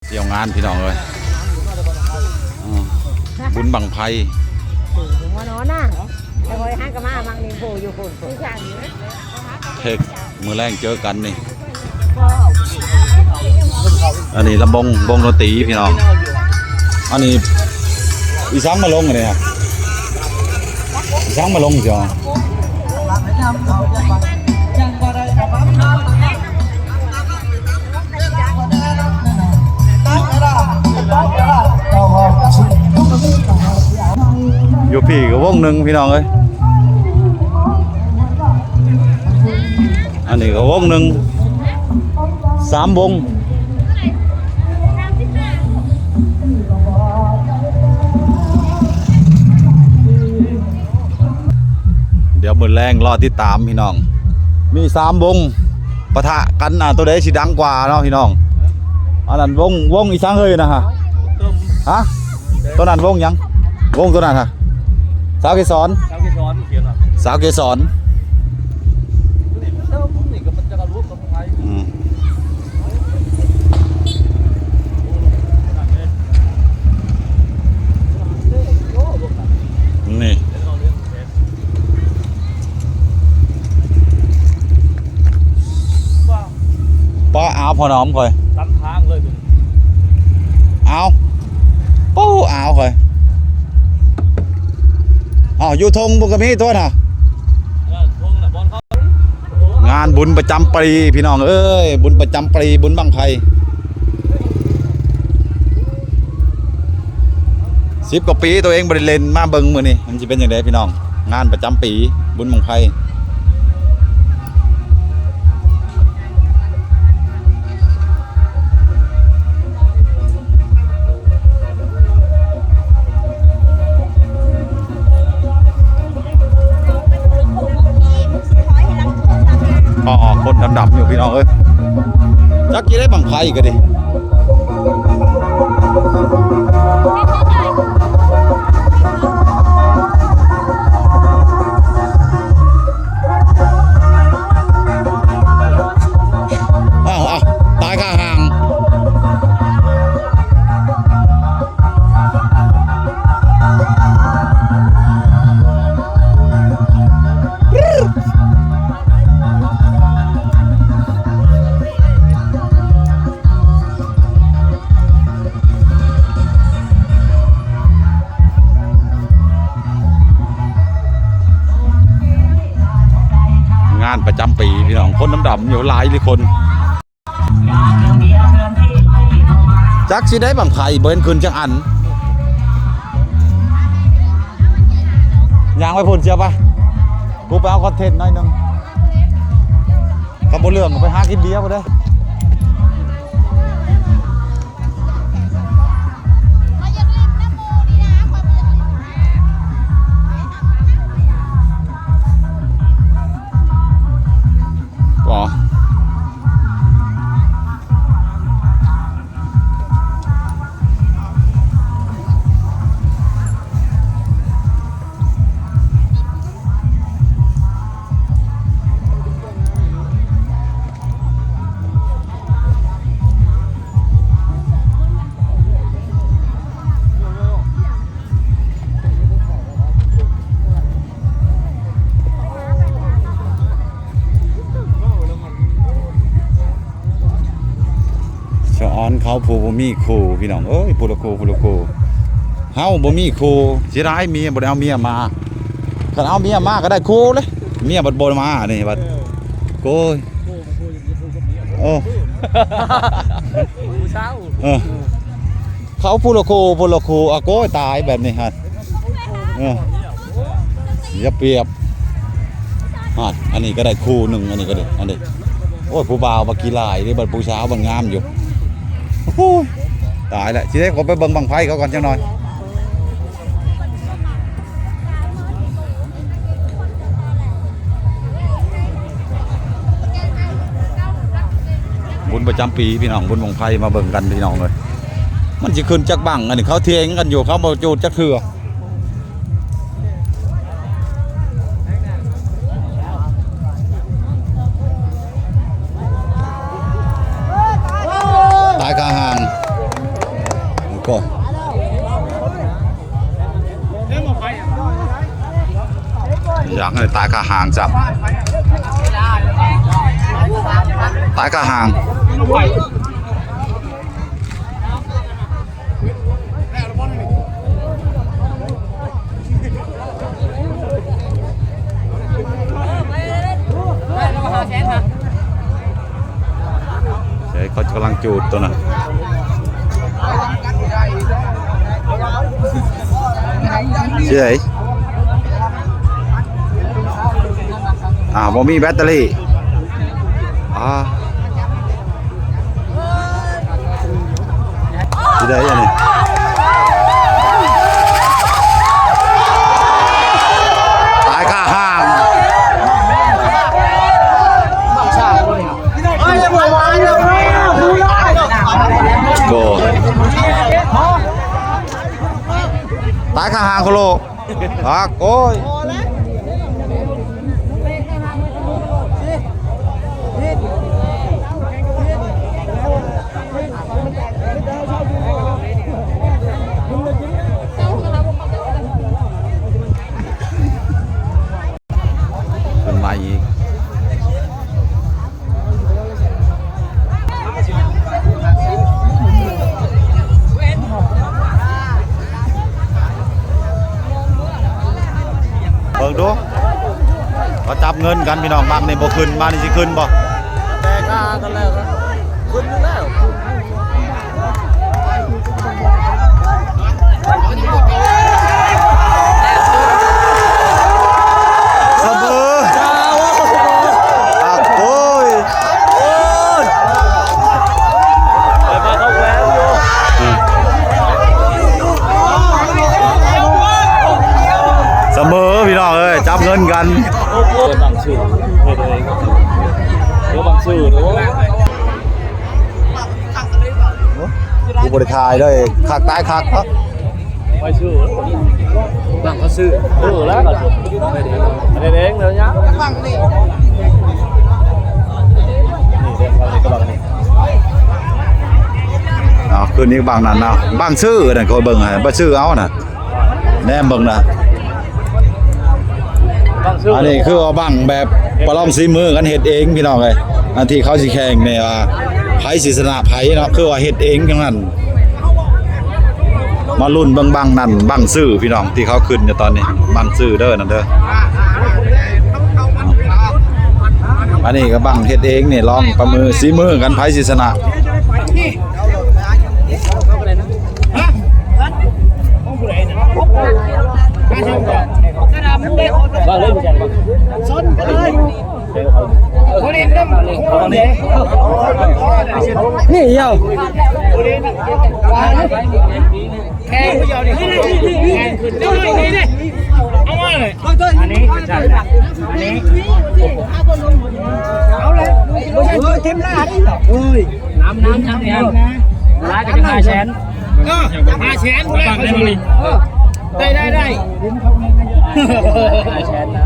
ທ່ຽວງານພີ່ນ້ອງເອີຍ ອືມ ບຸນບັ້ງໄຟ ໂອ້ໂຫ ຫົວໜໍນະ ແຕ່ຂ້ອຍຫາກະມາມັກນີ້ໂພຢູ່ພຸ້ນ ເທັກ ມື້ແລງເຈີກັນນີ້ ອັນນີ້ລຳວົງ ວົງດົນຕີພີ່ນ້ອງ ອັນນີ້ອີສັງມາລົງ ອັນນີ້ອີສັງມາລົງຊິ ຢູ່ພີ້ກະວົງໜຶ່ງພີ່ນ້ອງເອີຍ ອັນນີ້ກະວົງໜຶ່ງ ສາມວົງ ດຽວມື້ແລງລໍຕິດຕາມພີ່ນ້ອງ ມີສາມວົງປະທະກັນ ອ່າ ໂຕໃດຊິດັງກວ່າເນາະພີ່ນ້ອງ ອັນນັ້ນວົງ ວົງອີສັງເຮີຍນະ ຮະ ໂຕນັ້ນວົງຫຍັງ ວົງໂຕນັ້ນ ຮະ ສາວເກສອນ ສາວເກສອນ ອືມ ນີ້ ປ້າ ອາວ ພໍ່ນ້ອງຂ້ອຍ ຕຳທາງເລີຍ ອາວ ປູ້ ອາວ ຂ້ອຍ ອ້າວ ຢູ່ທົ່ງພຸ້ນກະມີຕົວນະ ເອີ ທົ່ງນະ ບ່ອນເຂົາ ງານບຸນປະຈຳປີພີ່ນ້ອງເອີຍ ບຸນປະຈຳປີ ບຸນບັ້ງໄຟ ສິບກວ່າປີໂຕເອງບໍ່ໄດ້ເຫຼັ້ນ ມາເບິ່ງມື້ນີ້ມັນຊິເປັນຈັ່ງໃດພີ່ນ້ອງ ງານປະຈຳປີບຸນບັ້ງໄຟ. ອໍ ຄົນດຳໆຢູ່ພີ່ນ້ອງເອີຍ ຈັກຊິໄດ້ບັ້ງໄຟກະດີ. ອ້າວ ຕາຍຄາຫາງ ງານປະຈຳປີພີ່ນ້ອງ ຄົນດຳໆຢູ່ ຫຼາຍອີ່ຫຼີຄົນ ຈັກຊິໄດ້ບັ້ງໄຟ ບໍ່ເຫັນຂຶ້ນຈັກອັນ ຍ່າງໄປພຸ້ນ ເຊຍປະ ກູໄປເອົາຄອນເທັນໜ້ອຍໜຶ່ງ ຄັນບໍ່ເລື່ອງກະໄປຫາກິນເບຍພຸ້ນເດີ. ສະອອນເຂົາຜູ້ບໍ່ມີຄູ່ພີ່ນ້ອງເອີຍ ຜູ້ລະຄູ່ ຜູ້ລະຄູ່ ເຮົາບໍ່ມີຄູ່ ເສຍດາຍເມຍບໍ່ໄດ້ເອົາເມຍມາ ຄັນເອົາເມຍມາກະໄດ້ຄູ່ເລີຍ ເມຍບັດບໍ່ມານີ້ບັດ ໂກຍ ໂອ້ ເອີ ເຂົາຜູ້ລະຄູ່ ຜູ້ລະຄູ່ ອາໂກຍ ຕາຍແບບນີ້ຫັ້ນ ເອີ ເສຍປຽບ ຮອດ ອັນນີ້ກະໄດ້ຄູ່ໜຶ່ງ ອັນນີ້ກະໄດ້ ອັນນີ້ ໂອ້ຍ ຜູ້ບ່າວບັກຂີ້ຫຼາຍເດ້ ບັດຜູ້ສາວບັດງາມຢູ່ ໂອ້ຍ ຕາຍແລ້ວ ຊິໄດ້ຂໍໄປເບິ່ງບັ້ງໄຟເຂົາກ່ອນຈັກໜ່ອຍ. ບຸນປະຈຳປີພີ່ນ້ອງ ບຸນບັ້ງໄຟ ມາເບິ່ງກັນພີ່ນ້ອງເອີຍ ມັນຊິຂຶ້ນຈັກບັ້ງ ອັນນີ້ເຂົາຖຽງກັນຢູ່ ເຂົາບໍ່ຈູດຈັກເທື່ອ ຕາຍຄາຫາງ. ກໍ ຢາກໃຫ້ຕາຍຄາຫາງຊ້ຳ ຕາຍຄາຫາງ. ໃຊ່ ເຂົາກຳລັງຈູດໂຕນັ້ນ ໃຊ່ ອ່າ ບໍ່ມີແບັດເຕີຣີ ອ່າ. ຊິໄດ້ອັນນີ້ ຕາຍຄາຫາງ ໂກ ຕາຍຄາຫາງໂຄໂລ. ພັກ ໂອ້ຍ ຂຶ້ນມາອີກ. ເບິ່ງດູ ເຂົາຈັບເງິນກັນພີ່ນ້ອງ ບັ້ງນີ້ບໍ່ຂຶ້ນ ບັ້ງນີ້ຊິຂຶ້ນບໍ່? ແຕ່ກະກໍແລ້ວ ຂຶ້ນຢູ່ແລ້ວ. ສະເໝີ ໂອ້ຍ ໄປມາເຂົ້າແລ້ວຢູ່ ສະເໝີພີ່ນ້ອງເອີຍ ຈັບເງິນກັນ. ໂອ້ໂຫ ບັງຊື່ ເຮັດເອງ ໂອ້ ບັງຊື່ ໂອ້ ກູບໍ່ໄດ້ຖ່າຍເລີຍ ຄັກຕາຍຄັກເນາະ ໄປຊື່ ບັງເຂົາຊື້ ເອີ ແລ້ວກໍເຮັດເອງ ເຮັດເອງເລີຍຍາ ບັງນີ້ ນີ້ເດ້ ບັງນີ້ກໍບັງນີ້ ເອົາ ຄືນນີ້ບັງນັ້ນເນາະ ບັງຊື້ ອັນນັ້ນຂ້ອຍເບິ່ງໃຫ້ ບັງຊື້ເອົານະ. ແນມເບິ່ງນະ ອັນນີ້ຄືວ່າບັ້ງແບບປະລອງສີມືກັນເຮັດເອງພີ່ນ້ອງເອີຍ ອັນທີ່ເຂົາຊິແຂ່ງນີ້ວ່າໃຜຊິຊະນະໃຜເນາະ ຄືວ່າເຮັດເອງທັງນັ້ນ ມາລຸ້ນເບິ່ງບັ້ງນັ້ນ ບັ້ງຊື່ພີ່ນ້ອງ ທີ່ເຂົາຂຶ້ນຢູ່ຕອນນີ້ ບັ້ງຊື່ເດີນັ້ນເດີ ອັນນີ້ກໍບັ້ງເຮັດເອງນີ້ ລອງປະມືສີມືກັນ ໃຜຊິຊະນະ. ນີ້ເຍົວ ແຂ່ງຜູ້ດຽວນີ້ ແຂ່ງຂຶ້ນ ເອົາມາເລີຍ ອັນນີ້ ອັນນີ້ ເອົາເລີຍ ບໍ່ໃຊ່ທີມລາດ ເອີຍ ນຳ ນຳ ນຳ ນຳ ຫຼາຍກໍຈະຫ້າແສນ ເອີ ຫ້າແສນພຸ້ນແຫຼະ ໄດ້ ໄດ້ ໄດ້ ຫ້າແສນນະ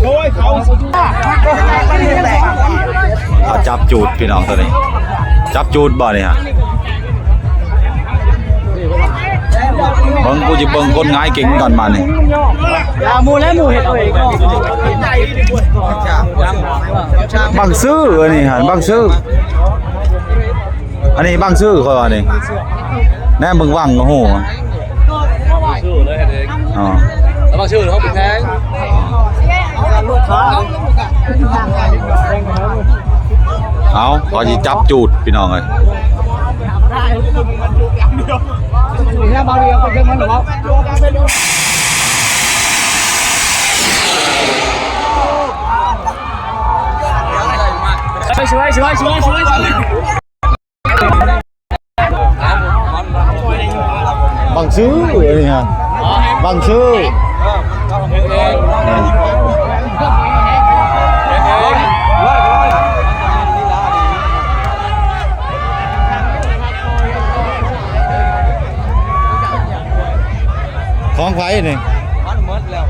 ໂອ້ຍ ເຂົາ ເຂົາຈັບຈູດພີ່ນ້ອງ ໂຕນີ້ ຈັບຈູດບໍ່ນີ້ຮະ? ເບິ່ງ ກູຊິເບິ່ງຄົນຫງາຍເກັ່ງກ່ອນບາດນີ້ ຢ່າໝູ່ແລະ ໝູ່ເຮັດເອົາເອງ ບັ້ງຊື່ ອັນນີ້ຫັ້ນ ບັ້ງຊື່ ອັນນີ້ບັ້ງຊື່ ຂ້ອຍວ່ານີ້ ແນມເບິ່ງວັງກໍຮູ້ ບັ້ງຊື່ເລີຍເຮັດເອງ ອໍ ແລ້ວບັ້ງຊື່ເຮົາບໍ່ແພງ ເອົາ ເຂົາຊິຈັບຈູດ ພີ່ນ້ອງເອີຍ. ບັ້ງຊື່ ອັນນີ້ຮະ ບັ້ງຊື່ ຂອງໃຜນີ້? ມັນໝົດແລ້ວ.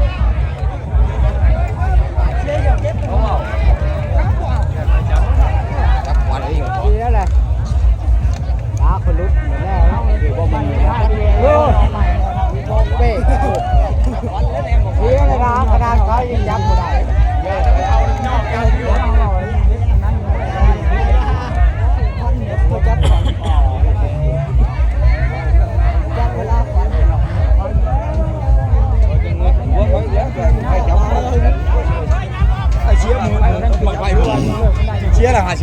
ຈັບຄວັນເອງ.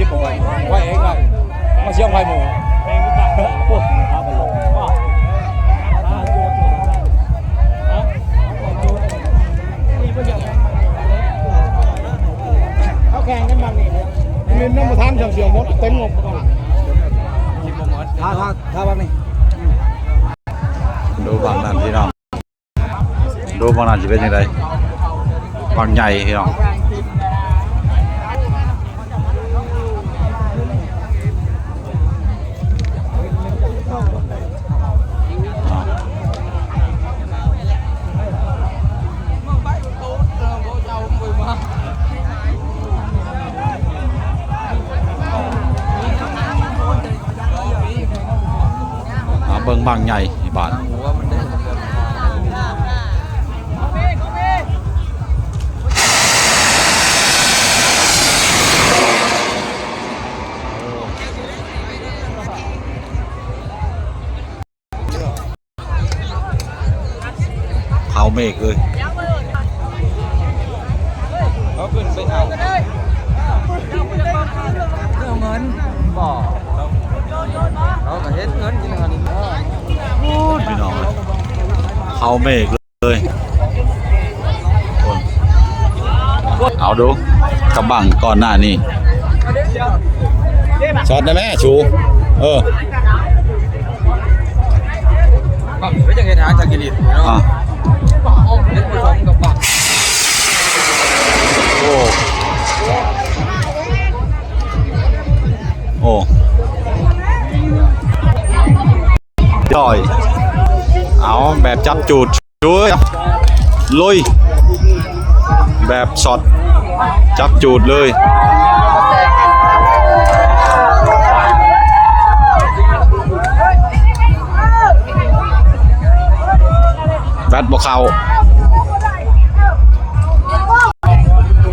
ໄວ້ເອງໄວ້ ມາສຽງໄຟໝູ່ ເຮົາແຂ່ງກັນບັ້ງນີ້ ເງິນນຳປະທານເຊື່ອມໆໝົດ ເຕັມງົບ ຖ້າ ຖ້າ ຖ້າບັ້ງນີ້ ດູບັ້ງນັ້ນພີ່ນ້ອງ. ດູບັ້ງນັ້ນຊິເປັນຈັ່ງໃດ ບັ້ງໃຫຍ່ພີ່ນ້ອງ ມາເບິ່ງບັ້ງໃຫຍ່ບາດ ເຂົາເມກເອີຍ ເຂົາຂຶ້ນໄປເອົາ ເອົາເງິນ ບໍ່ ເຂົາກໍເຮັດເງິນຢູ່ແລ້ວນີ້ ໂອ້ຍ ພີ່ນ້ອງເອີຍ ເຂົາເມກເລີຍ ເອົາດູ ກະບັ້ງກ່ອນໜ້ານີ້ ຊັອດໄດ້ແມະຊູ ເອີ. ບັ້ງໄປຈັ່ງເຮັດຫາຈັກກິລິດເນາະ ອ່າ ເຮັດບໍ່ສົມກັບບັ້ງ ໂອ້ ໂອ້ ຈ້ອຍ ເອົາແບບຈັບຈູດ ລຸຍ ແບບຊັອດ ຈັບຈູດເລີຍ ແບັດບໍ່ເຂົ້າ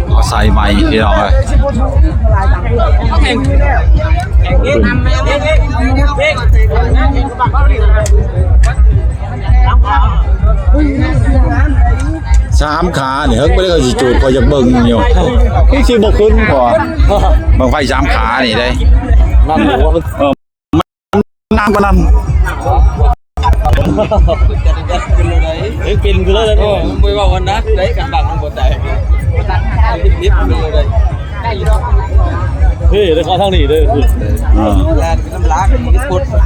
ເອົາໃສ່ໃໝ່ພີ່ນ້ອງເອີຍ ສາມຂານີ້ ເຮີ້ຍ ບໍ່ໄດ້ເຂົາຊິຈູດ ຂ້ອຍຢາກເບິ່ງຢູ່ ຄືຊິບໍ່ຂຶ້ນ ເພາະວ່າບັ້ງໄຟສາມຂານີ້ເດ້ ນັ້ນ ເອີ ນານປານນັ້ນ ເປັນຂຶ້ນແລ້ວເນາະ ບໍ່ເວົ້າອັນນັ້ນໄດ້ ກັນບັ້ງມັນບໍ່ແຕກ ເຮັດຂຶ້ນແລ້ວໄດ້ ເອີ ໄດ້ເຂົ້າທາງນີ້ເດີ ອ່າ ແລ່ນໄປນຳລາກ ມັນກົດ ອໍ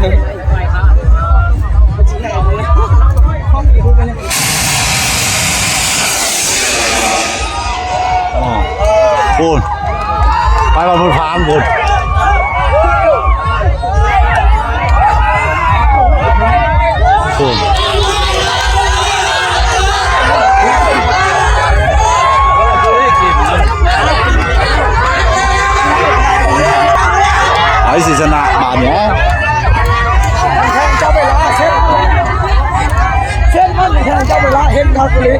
ພຸ້ນ ໄປວ່າພຸ້ນ ຟາມພຸ້ນ ພຸ້ນ ໃຜຊິຊະນະບາດນີ້? ແທງຈັບເວລາ ເຊັດ ເຊັດມັນແທງຈັບເວລາ ເຫັນຄັກອີ່ຫຼີ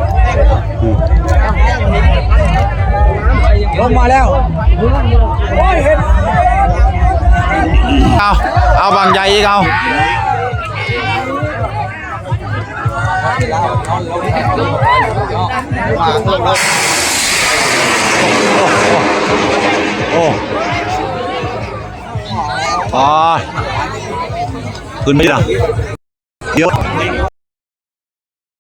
ລົງມາແລ້ວ ໂອ້ຍ ເຫັນ ເອົາ ເອົາບັ້ງໃຫຍ່ອີກ ເອົາ ໂອ້ ໂອ້ ອໍ ຂຶ້ນໄປລະ ດຽວ